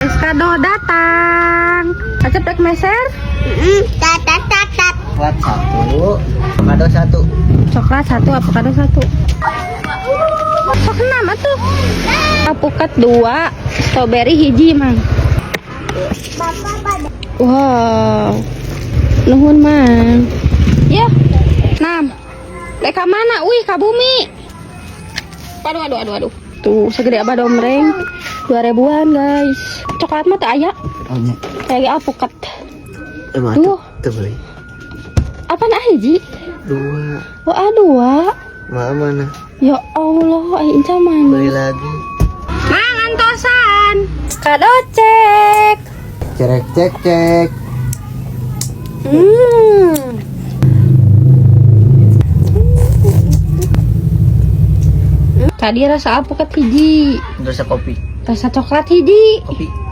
Kado datang. Acep rek meser. Tat tat tat tat. Coklat satu, avocado satu. Coklat satu, avocado satu. Sok enam atuh. Alpukat dua, strawberry hiji, Mang. Bapak pada. Wow. Nuhun, Mang. Ya. Enam. Rek ka mana? Wih, ka bumi. Aduh, aduh, aduh, aduh. Tuh, segede apa domreng. 2 ribuan, guys. Coklat mah teu aya. Oh nya. Kayak alpukat. Emang Tuh. Tuh beli. Apa nah hiji? Dua. Oh, ah, dua. Mana mana? Ya Allah, ai Inca mana? Beli lagi. Mang antosan. Kado cek. Cerek cek cek. Tadi rasa alpukat hiji, Rasa kopi. Rasa coklat hiji. Kopi.